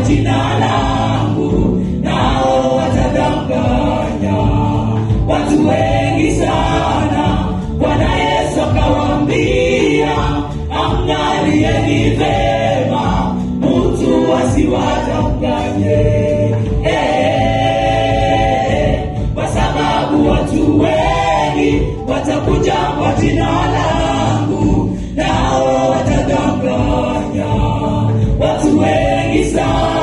jina langu, nao watadanganya watu wengi sana. Bwana Yesu akawaambia, angalieni vema, mtu asiwadanganye. Eh, kwa sababu watu wengi watakuja kwa jina langu, nao watadanganya watu wengi sana.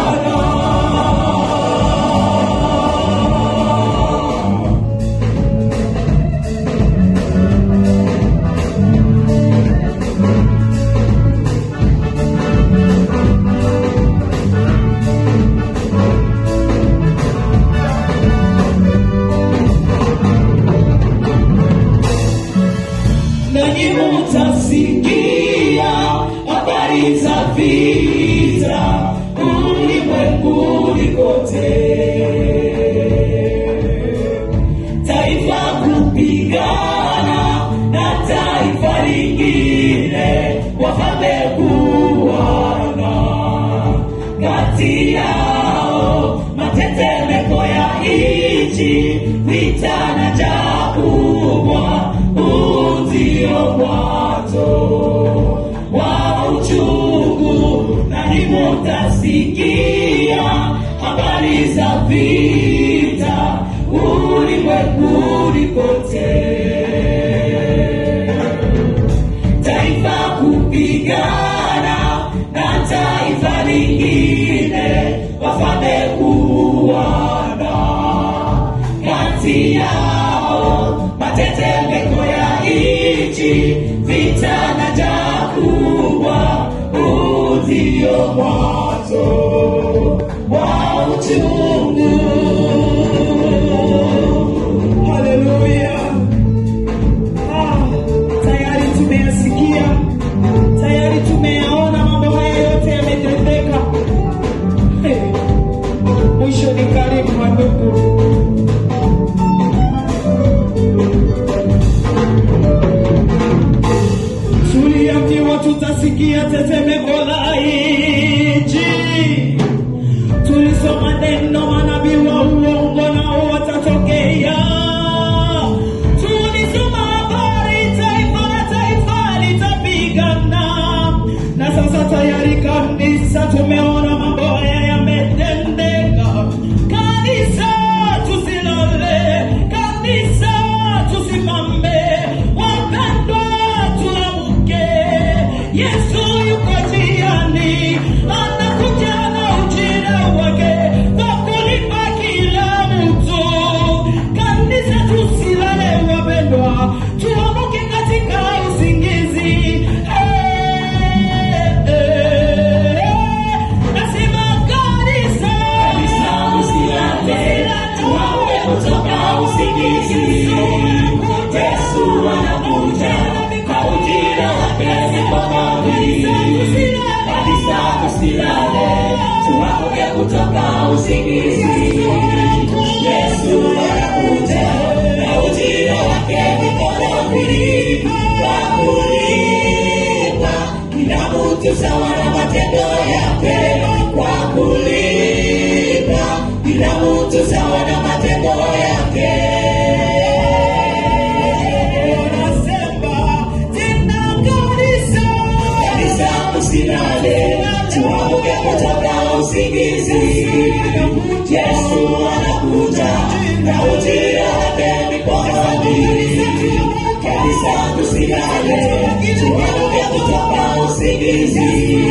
Nanyi mutasikia habari za vita ulimwenguni kote, taifa kupigana na taifa lingine, wafalme kuuana kati yao, matetemeko ya nchi, vita na njaa kubwa, huu ndio mwanzo wa uchungu. Nanyi mutasikia habari za vita ulimwenguni kote, taifa kupigana na taifa lingine, wafalme kuuana kati yao, matetemeko ya nchi, vita na njaa kubwa, huu ndio mwanzo wa uchungu. Haleluya! Ah, tayari tumeyasikia, tayari tumeyaona mambo haya yote yametendeka. Hey, mwisho ni karibu, mandugu. Tuliambiwa tutasikia tetemeko la nchi. Tulisoma neno, manabii wa uongo nao watatokea. Tulisoma habari, taifa na taifa litapigana, na sasa tayari kanisa tumeona mambo haya yametendeka. Kanisa tusilale, kanisa tusimame, wapendwa tuamke. Yesu yuko njiani, anakuja na ujira wake kwa kulipa kila mtu. Kanisa tusilale, wapendwa, tuamke katika usingizi. Hey, hey, hey. Nasema kanisa, Kanisa usilale, tuamke kutoka usingizi. Yesu anakuja kwa ujira wake mikononi. Kanisa tusilale, tuamke kutoka usingizi. Yesu anakuja na ujira wake mikononi, kwa kulipa kila mtu sawa na matendo yake, kwa kulipa kila mtu sawa na matendo yake. Nasema tena kanisa, Kanisa usilale, tuamke kutoka usingizi. Yesu anakuja na ujira wake mikononi. Kanisa tusilale, tuamke kutoka usingizi.